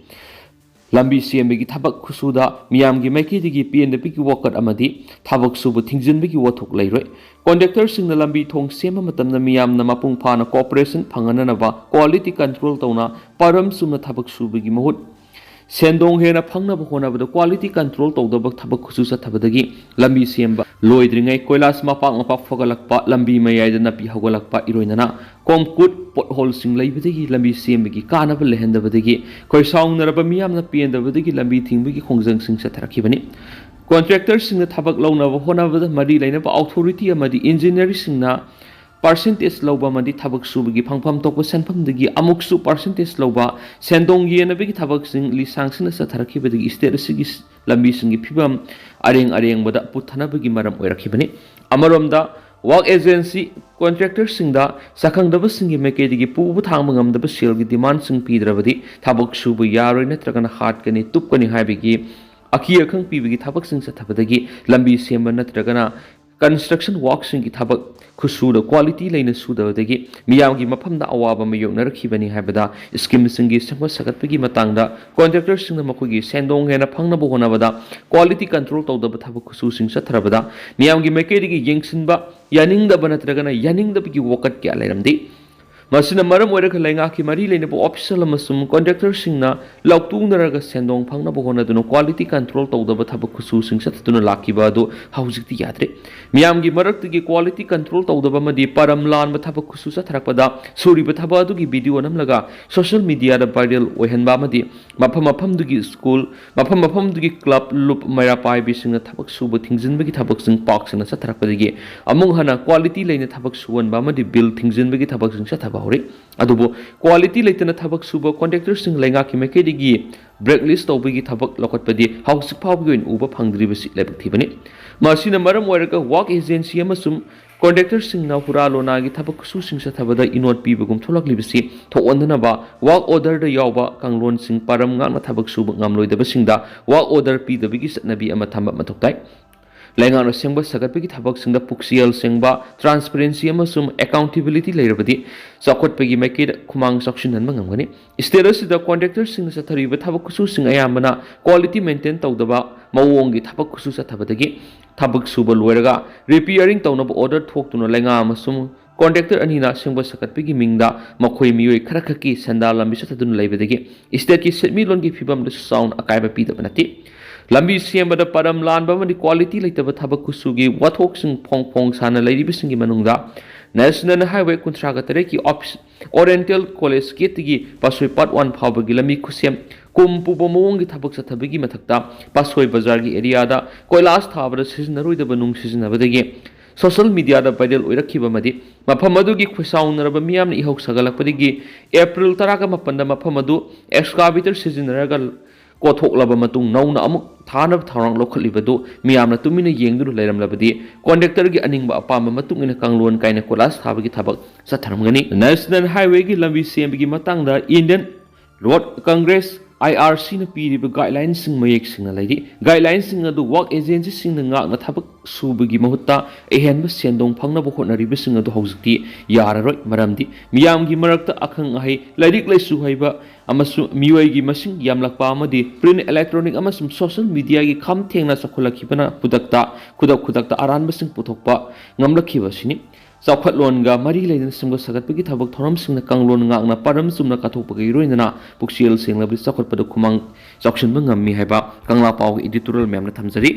ꯂꯝꯕꯤ ꯁꯦꯝꯕꯒꯤ ꯊꯕꯛ ꯈꯨꯁꯨꯗ ꯃꯤꯌꯥꯝꯒꯤ ꯃꯥꯏꯀꯩꯗꯒꯤ ꯄꯦꯟꯗꯕꯒꯤ ꯋꯥꯀꯠ ꯑꯃꯗꯤ ꯊꯕꯛ ꯁꯨꯕ ꯊꯤꯡꯖꯤꯟꯕꯒꯤ ꯋꯥꯊꯣꯛ ꯂꯩꯔꯣꯏ꯫ ꯀꯣꯟꯇ꯭ꯔꯦꯛꯇꯔꯁꯤꯡꯅ ꯂꯝꯕꯤ ꯊꯣꯡ ꯁꯦꯝꯕ ꯃꯇꯝꯗ ꯃꯤꯌꯥꯝꯅ ꯃꯄꯨꯡ ꯐꯥꯅ cooperation ꯐꯪꯍꯟꯅꯅꯕ quality control ꯇꯧꯅ ꯄꯥꯔꯝ ꯆꯨꯝꯅ ꯊꯕꯛ ꯁꯨꯕꯒꯤ ꯃꯍꯨꯠ, ꯁꯦꯟꯗꯣꯡ ꯍꯦꯟꯅ ꯐꯪꯅꯕ ꯍꯣꯠꯅꯕꯗ quality control ꯇꯧꯗꯕ ꯊꯕꯛ ꯈꯨꯠꯁꯨ ꯆꯠꯊꯕꯗꯒꯤ ꯂꯝꯕꯤ ꯁꯦꯝꯕ ꯂꯣꯏꯗ꯭ꯔꯤꯉꯩ ꯀꯣꯏꯂꯥꯁ ꯃꯄꯥꯛ ꯃꯄꯥꯛ ꯐꯒꯠꯂꯛꯄ, ꯂꯝꯕꯤ ꯃꯌꯥꯏꯗ ꯅꯥꯄꯤ ꯍꯧꯒꯠꯂꯛꯄ, ꯏꯔꯣꯏꯅꯅ concrete pothole ꯁꯤꯡ ꯂꯩꯕꯗꯒꯤ ꯂꯝꯕꯤ ꯁꯦꯝꯕꯒꯤ ꯀꯥꯟꯅꯕ ꯂꯩꯍꯟꯗꯕꯗꯒꯤ ꯈꯣꯏ ꯁꯥꯎꯅꯔꯕ ꯃꯤꯌꯥꯝꯅ ꯄꯦꯟꯗꯕꯗꯒꯤ ꯂꯝꯕꯤ ꯊꯤꯡꯕꯒꯤ ꯈꯣꯡꯖꯪꯁꯤꯡ ꯆꯠꯊꯔꯛꯈꯤꯕꯅꯤ꯫ ꯀꯣꯟꯇ꯭ꯔꯦꯛꯇꯔꯁꯤꯡꯅ ꯊꯕꯛ ꯂꯧꯅꯕ ꯍꯣꯠꯅꯕꯗ ꯃꯔꯤ ꯂꯩꯅꯕ authority ꯑꯃꯗꯤ engineer ꯁꯤꯡꯅ percentage ꯂꯧꯕ ꯑꯃꯗꯤ ꯊꯕꯛ ꯁꯨꯕꯒꯤ ꯐꯪꯐꯝ ꯊꯣꯛꯄ ꯁꯦꯟꯐꯝꯗꯒꯤ ꯑꯃꯨꯛꯁꯨ percentage ꯂꯧꯕ, ꯁꯦꯟꯗꯣꯡ ꯌꯦꯟꯅꯕꯒꯤ ꯊꯕꯛꯁꯤꯡ ꯂꯤꯁꯥꯡꯁꯤꯟꯅ ꯆꯠꯊꯔꯛꯈꯤꯕꯗꯒꯤ state ꯑꯁꯤꯒꯤ ꯂꯝꯕꯤꯁꯤꯡꯒꯤ ꯐꯤꯕꯝ ꯑꯔꯦꯡ ꯑꯔꯦꯡꯕꯗ ꯄꯨꯊꯅꯕꯒꯤ ꯃꯔꯝ ꯑꯣꯏꯔꯛꯈꯤꯕꯅꯤ꯫ ꯑꯃꯔꯣꯝꯗ, work agency contractor ꯁꯤꯡꯗ ꯁꯛꯈꯪꯗꯕꯁꯤꯡꯒꯤ ꯃꯥꯏꯀꯩꯗꯒꯤ ꯄꯨꯕ ꯊꯥꯡꯕ ꯉꯝꯗꯕ ꯁꯦꯜꯒꯤ demand ꯁꯤꯡ ꯄꯤꯗ꯭ꯔꯕꯗꯤ ꯊꯕꯛ ꯁꯨꯕ ꯌꯥꯔꯣꯏ ꯅꯠꯇ꯭ꯔꯒꯅ ꯍꯥꯠꯀꯅꯤ, ꯇꯨꯞꯀꯅꯤ ꯍꯥꯏꯕꯒꯤ ꯑꯀꯤ ꯑꯈꯪ ꯄꯤꯕꯒꯤ ꯊꯕꯛꯁꯤꯡ ꯆꯠꯊꯕꯗꯒꯤ ꯂꯝꯕꯤ ꯁꯦꯝꯕ ꯅꯠꯇ꯭ꯔꯒꯅ ꯀꯟꯁꯇ꯭ꯔꯛꯁꯟ ꯋꯥꯔꯛꯁꯤꯡꯒꯤ ꯊꯕꯛ ꯈꯨꯠꯁꯨꯗ ꯀ꯭ꯋꯥꯂꯤꯇꯤ ꯂꯩꯅ ꯁꯨꯗꯕꯗꯒꯤ ꯃꯤꯌꯥꯝꯒꯤ ꯃꯐꯝꯗ ꯑꯋꯥꯕ ꯃꯥꯌꯣꯛꯅꯔꯛꯈꯤꯕꯅꯤ ꯍꯥꯏꯕꯗ, ꯁ꯭ꯀꯤꯝꯁꯤꯡꯒꯤ ꯁꯦꯝꯒꯠ ꯁꯥꯒꯠꯄꯒꯤ ꯃꯇꯥꯡꯗ ꯀꯣꯟꯇ꯭ꯔꯦꯛꯇꯔꯁꯤꯡꯅ ꯃꯈꯣꯏꯒꯤ ꯁꯦꯟꯗꯣꯡ ꯍꯦꯟꯅ ꯐꯪꯅꯕ ꯍꯣꯠꯅꯕꯗ ꯀ꯭ꯋꯥꯂꯤꯇꯤ ꯀꯟꯇ꯭ꯔꯣꯜ ꯇꯧꯗꯕ ꯊꯕꯛ ꯈꯨꯠꯁꯨꯁꯤꯡ ꯆꯠꯊꯔꯕꯗ ꯃꯤꯌꯥꯝꯒꯤ ꯃꯥꯏꯀꯩꯗꯒꯤ ꯌꯦꯡꯁꯤꯟꯕ ꯌꯥꯅꯤꯡꯗꯕ ꯅꯠꯇ꯭ꯔꯒꯅ ꯌꯥꯅꯤꯡꯗꯕꯒꯤ ꯋꯥꯀꯠ ꯀꯌꯥ ꯂꯩꯔꯝꯗꯦ꯫ ꯃꯁꯤꯅ ꯃꯔꯝ ꯑꯣꯏꯔꯒ ꯂꯩꯉꯥꯛꯀꯤ ꯃꯔꯤ ꯂꯩꯅꯕ ꯑꯣꯐꯤꯁꯤꯌꯦꯜ ꯑꯃꯁꯨꯡ ꯀꯣꯟꯇ꯭ꯔꯦꯛꯇꯔꯁꯤꯡꯅ ꯂꯥꯎꯇꯨꯅꯔꯒ ꯁꯦꯟꯗꯣꯡ ꯐꯪꯅꯕ ꯍꯣꯠꯅꯗꯨꯅ ꯀ꯭ꯋꯥꯂꯤꯇꯤ ꯀꯟꯇ꯭ꯔꯣꯜ ꯇꯧꯗꯕ ꯊꯕꯛ ꯈꯨꯠꯁꯨꯁꯤꯡ ꯆꯠꯊꯗꯨꯅ ꯂꯥꯛꯈꯤꯕ ꯑꯗꯨ ꯍꯧꯖꯤꯛꯇꯤ ꯌꯥꯗ꯭ꯔꯦ꯫ ꯃꯤꯌꯥꯝꯒꯤ ꯃꯔꯛꯇꯒꯤ ꯀ꯭ꯋꯥꯂꯤꯇꯤ ꯀꯟꯇ꯭ꯔꯣꯜ ꯇꯧꯗꯕ ꯑꯃꯗꯤ ꯄꯔꯝ ꯂꯥꯟꯕ ꯊꯕꯛ ꯈꯨꯠꯁꯨ ꯆꯠꯊꯔꯛꯄꯗ ꯁꯨꯔꯤꯕ ꯊꯕꯛ ꯑꯗꯨꯒꯤ ꯚꯤꯗꯤꯑꯣ ꯅꯝꯂꯒ ꯁꯣꯁꯤꯌꯦꯜ ꯃꯤꯗꯤꯌꯥꯗ ꯚꯥꯏꯔꯦꯜ ꯑꯣꯏꯍꯟꯕ ꯑꯃꯗꯤ ꯃꯐꯝ ꯃꯐꯝꯗꯨꯒꯤ ꯁ꯭ꯀꯨꯜ, ꯃꯐꯝ ꯃꯐꯝꯗꯨꯒꯤ ꯀ꯭ꯂꯕ, ꯂꯨꯞ, ꯃꯩꯔꯥ ꯄꯥꯏꯕꯤꯁꯤꯡꯅ ꯊꯕꯛ ꯁꯨꯕ ꯊꯤꯡꯖꯤꯟꯕꯒꯤ ꯊꯕꯛꯁꯤꯡ ꯄꯥꯛ ꯁꯟꯅ ꯆꯠꯊꯔꯛꯄꯗꯒꯤ ꯑꯃꯨꯛ ꯍꯟꯅ ꯀ꯭ꯋꯥꯂꯤꯇꯤ ꯂꯩꯅ ꯊꯕꯛ ꯁꯨꯍꯟꯕ ꯑꯃꯗꯤ ꯕꯤꯜ ꯊꯤꯡꯖꯤꯟꯕꯒꯤ ꯊꯕꯛꯁꯤꯡ ꯆꯠꯊꯕ ꯍꯧꯔꯤ꯫ ꯑꯗꯨꯕꯨ ꯀ꯭ꯋꯥꯂꯤꯇꯤ ꯂꯩꯇꯅ ꯊꯕꯛ ꯁꯨꯕ ꯀꯣꯟꯇ꯭ꯔꯦꯛꯇꯔꯁꯤꯡ ꯂꯩꯉꯥꯛꯀꯤ ꯃꯥꯏꯀꯩꯗꯒꯤ ꯕ꯭ꯂꯦꯛ ꯂꯤꯁ ꯇꯧꯕꯒꯤ ꯊꯕꯛ ꯂꯧꯈꯠꯄꯗꯤ ꯍꯧꯖꯤꯛ ꯐꯥꯎꯕꯒꯤ ꯑꯣꯏꯅ ꯎꯕ ꯐꯪꯗ꯭ꯔꯤꯕꯁꯤ ꯂꯥꯏꯕꯛ ꯊꯤꯕꯅꯤ꯫ ꯃꯁꯤꯅ ꯃꯔꯝ ꯑꯣꯏꯔꯒ ꯋꯥꯔꯛ ꯑꯦꯖꯦꯟꯁꯤ ꯑꯃꯁꯨꯡ ꯀꯣꯟꯇ꯭ꯔꯦꯛꯇꯔꯁꯤꯡꯅ ꯍꯨꯔꯥ ꯂꯣꯅꯥꯒꯤ ꯊꯕꯛ ꯈꯨꯠꯁꯨꯁꯤꯡ ꯆꯠꯊꯕꯗ ꯏꯅꯣꯠ ꯄꯤꯕꯒꯨꯝ ꯊꯣꯛꯂꯛꯂꯤꯕꯁꯤ ꯊꯣꯛꯍꯟꯗꯅꯕ ꯋꯥꯔꯛ ꯑꯣꯔꯗꯔꯗ ꯌꯥꯎꯕ ꯀꯥꯡꯂꯣꯟꯁꯤꯡ ꯄꯔꯝ ꯉꯥꯛꯅ ꯊꯕꯛ ꯁꯨꯕ ꯉꯝꯂꯣꯏꯗꯕꯁꯤꯡꯗ ꯋꯥꯔꯛ ꯑꯣꯔꯗꯔ ꯄꯤꯗꯕꯒꯤ ꯆꯠꯅꯕꯤ ꯑꯃ ꯊꯝꯕ ꯃꯊꯧ ꯇꯥꯏ꯫ ꯂꯩꯉꯥꯛꯅ ꯁꯦꯝꯒꯠ ꯁꯥꯒꯠꯄꯒꯤ ꯊꯕꯛꯁꯤꯡꯗ ꯄꯨꯛꯆꯦꯜ ꯁꯦꯡꯕ, ꯇ꯭ꯔꯥꯟꯁꯄꯔꯦꯟꯁꯤ ꯑꯃꯁꯨꯡ ꯑꯦꯀꯥꯎꯟꯇꯦꯕꯤꯂꯤꯇꯤ ꯂꯩꯔꯕꯗꯤ ꯆꯥꯎꯈꯠꯄꯒꯤ ꯃꯥꯏꯀꯩꯗ ꯈꯨꯃꯥꯡ ꯆꯥꯎꯁꯤꯟꯍꯟꯕ ꯉꯝꯒꯅꯤ꯫ ꯁ꯭ꯇꯦꯠ ꯑꯁꯤꯗ ꯀꯣꯟꯇ꯭ꯔꯦꯛꯇꯔꯁꯤꯡꯅ ꯆꯠꯊꯔꯤꯕ ꯊꯕꯛ ꯈꯨꯠꯁꯨꯁꯤꯡ ꯑꯌꯥꯝꯕꯅ ꯀ꯭ꯋꯥꯂꯤꯇꯤ ꯃꯦꯟꯇꯦꯟ ꯇꯧꯗꯕ ꯃꯑꯣꯡꯒꯤ ꯊꯕꯛ ꯈꯨꯠꯁꯨ ꯆꯠꯊꯕꯗꯒꯤ ꯊꯕꯛ ꯁꯨꯕ ꯂꯣꯏꯔꯒ ꯔꯤꯄꯤꯌꯥꯔꯤꯡ ꯇꯧꯅꯕ ꯑꯣꯔꯗꯔ ꯊꯣꯛꯇꯨꯅ ꯂꯩꯉꯥꯛ ꯑꯃꯁꯨꯡ ꯀꯣꯟꯇ꯭ꯔꯦꯛꯇꯔ ꯑꯅꯤꯅ ꯁꯦꯝꯒꯠ ꯁꯥꯒꯠꯄꯒꯤ ꯃꯤꯡꯗ ꯃꯈꯣꯏ ꯃꯤꯑꯣꯏ ꯈꯔꯈꯛꯀꯤ ꯁꯦꯟꯗꯥꯟ ꯂꯝꯕꯤ ꯆꯠꯊꯗꯨꯅ ꯂꯩꯕꯗꯒꯤ ꯁ꯭ꯇꯦꯠꯀꯤ ꯁꯦꯟꯃꯤꯠꯂꯣꯟꯒꯤ ꯐꯤꯕꯝꯗꯁꯨ ꯆꯥꯎꯅ ꯑꯀꯥꯏꯕ ꯄꯤꯗꯕ ꯅꯠꯇꯦ꯫ ꯂꯝꯕꯤ ꯁꯦꯝꯕꯗ ꯄꯔꯝ ꯂꯥꯟꯕ ꯑꯃꯗꯤ ꯀ꯭ꯋꯥꯂꯤꯇꯤ ꯂꯩꯇꯕ ꯊꯕꯛ ꯈꯨꯠꯁꯨꯒꯤ ꯋꯥꯊꯣꯛꯁꯤꯡ ꯐꯣꯡ ꯐꯣꯡ ꯁꯥꯅ ꯂꯩꯔꯤꯕꯁꯤꯡꯒꯤ ꯃꯅꯨꯡꯗ ꯅꯦꯁꯅꯦꯜ ꯍꯥꯏꯋꯦ ꯀꯨꯟꯊ꯭ꯔꯥꯒ ꯇꯔꯦꯠꯀꯤ ꯑꯣꯐꯤꯁ, ꯑꯣꯔꯤꯌꯦꯟꯇꯦꯜ ꯀꯣꯂꯦꯖ ꯒꯦꯠꯇꯒꯤ ꯄꯥꯠꯁꯣꯏ ꯄꯥꯔꯠ ꯋꯥꯟ ꯐꯥꯎꯕꯒꯤ ꯂꯝꯕꯤ ꯈꯨꯠꯁꯦꯝ ꯀꯨꯝ ꯄꯨꯕ ꯃꯑꯣꯡꯒꯤ ꯊꯕꯛ ꯆꯠꯊꯕꯒꯤ ꯃꯊꯛꯇ ꯄꯥꯠꯁꯣꯏ ꯕꯖꯥꯔꯒꯤ ꯑꯦꯔꯤꯌꯥꯗ ꯀꯣꯏꯂꯥꯁ ꯊꯥꯕꯗ ꯁꯤꯖꯤꯟꯅꯔꯣꯏꯗꯕ ꯅꯨꯡ ꯁꯤꯖꯤꯟꯅꯕꯗꯒꯤ ꯁꯣꯁꯤꯌꯦꯜ ꯃꯤꯗꯤꯌꯥꯗ ꯚꯥꯏꯔꯦꯜ ꯑꯣꯏꯔꯛꯈꯤꯕ ꯑꯃꯗꯤ ꯃꯐꯝ ꯑꯗꯨꯒꯤ ꯈꯣꯏꯁꯥꯎꯅꯔꯕ ꯃꯤꯌꯥꯝꯅ ꯏꯍꯧ ꯁꯥꯒꯠꯂꯛꯄꯗꯒꯤ ꯑꯦꯄ꯭ꯔꯤꯜ ꯇꯔꯥꯒ ꯃꯥꯄꯟꯗ ꯃꯐꯝ ꯑꯗꯨ ꯑꯦꯛꯁꯀꯥꯚꯦꯇꯔ ꯁꯤꯖꯤꯟꯅꯔꯒ ꯀꯣꯊꯣꯛꯂꯕ ꯃꯇꯨꯡ ꯅꯧꯅ ꯑꯃꯨꯛ ꯊꯥꯅꯕ ꯊꯧꯔꯥꯡ ꯂꯧꯈꯠꯂꯤꯕꯗꯨ ꯃꯤꯌꯥꯝꯅ ꯇꯨꯃꯤꯟꯅ ꯌꯦꯡꯗꯨꯅ ꯂꯩꯔꯝꯂꯕꯗꯤ ꯀꯣꯟꯇ꯭ꯔꯦꯛꯇꯔꯒꯤ ꯑꯅꯤꯡꯕ ꯑꯄꯥꯝꯕ ꯃꯇꯨꯡ ꯏꯟꯅ ꯀꯥꯡꯂꯣꯟ ꯀꯥꯏꯅ ꯀꯣꯏꯂꯥꯁ ꯊꯥꯕꯒꯤ ꯊꯕꯛ ꯆꯠꯊꯔꯝꯒꯅꯤ꯫ ꯅꯦꯁꯅꯦꯜ ꯍꯥꯏꯋꯦꯒꯤ ꯂꯝꯕꯤ ꯁꯦꯝꯕꯒꯤ ꯃꯇꯥꯡꯗ ꯏꯟꯗꯤꯌꯟ ꯔꯣꯗ ꯀꯪꯒ꯭ꯔꯦꯁ, ꯑꯥꯏ ꯑꯥꯔ ꯁꯤꯅ ꯄꯤꯔꯤꯕ ꯒꯥꯏꯗꯂꯥꯏꯟꯁꯤꯡ ꯃꯌꯦꯛ ꯁꯦꯡꯅ ꯂꯩꯔꯤ꯫ ꯒꯥꯏꯗꯂꯥꯏꯟꯁꯤꯡ ꯑꯗꯨ ꯋꯥꯔꯛ ꯑꯦꯖꯦꯟꯁꯤꯁꯤꯡꯅ ꯉꯥꯛꯅ ꯊꯕꯛ ꯁꯨꯕꯒꯤ ꯃꯍꯨꯠꯇ ꯑꯍꯦꯟꯕ ꯁꯦꯟꯗꯣꯡ ꯐꯪꯅꯕ ꯍꯣꯠꯅꯔꯤꯕꯁꯤꯡ ꯑꯗꯨ ꯍꯧꯖꯤꯛꯇꯤ ꯌꯥꯔꯔꯣꯏ꯫ ꯃꯔꯝꯗꯤ ꯃꯤꯌꯥꯝꯒꯤ ꯃꯔꯛꯇ ꯑꯈꯪ ꯑꯍꯩ, ꯂꯥꯏꯔꯤꯛ ꯂꯥꯏꯁꯨ ꯍꯩꯕ ꯑꯃꯁꯨꯡ ꯃꯤꯑꯣꯏꯒꯤ ꯃꯁꯤꯡ ꯌꯥꯝꯂꯛꯄ ꯑꯃꯗꯤ ꯄ꯭ꯔꯤꯟ, ꯏꯂꯦꯛꯇ꯭ꯔꯣꯅꯤꯛ ꯑꯃꯁꯨꯡ ꯁꯣꯁꯤꯌꯦꯜ ꯃꯤꯗꯤꯌꯥꯒꯤ ꯈꯝ ꯊꯦꯡꯅ ꯆꯥꯎꯈꯠꯂꯛꯈꯤꯕꯅ ꯈꯨꯗꯛꯇ, ꯈꯨꯗꯛ ꯈꯨꯗꯛꯇ ꯑꯔꯥꯟꯕꯁꯤꯡ ꯄꯨꯊꯣꯛꯄ ꯉꯝꯂꯛꯈꯤꯕ ꯑꯁꯤꯅꯤ꯫ ꯆꯥꯎꯈꯠꯂꯣꯟꯒ ꯃꯔꯤ ꯂꯩꯅꯅ ꯁꯦꯝꯒꯠ ꯁꯥꯒꯠꯄꯒꯤ ꯊꯕꯛ ꯊꯧꯔꯝꯁꯤꯡꯅ ꯀꯥꯡꯂꯣꯟ ꯉꯥꯛꯅ ꯄꯥꯟꯗꯝ ꯆꯨꯝꯅ ꯀꯠꯊꯣꯛꯄꯒ ꯏꯔꯣꯏꯅꯅ ꯄꯨꯛꯆꯦꯜ ꯁꯦꯡꯂꯕꯗꯤ ꯆꯥꯎꯈꯠꯄꯗ ꯈꯨꯃꯥꯡ ꯆꯥꯎꯁꯤꯟꯕ ꯉꯝꯃꯤ ꯍꯥꯏꯕ ꯀꯪꯂꯥ ꯄꯥꯎꯒꯤ editorial ꯃꯌꯥꯝꯅ ꯊꯝꯖꯔꯤ꯫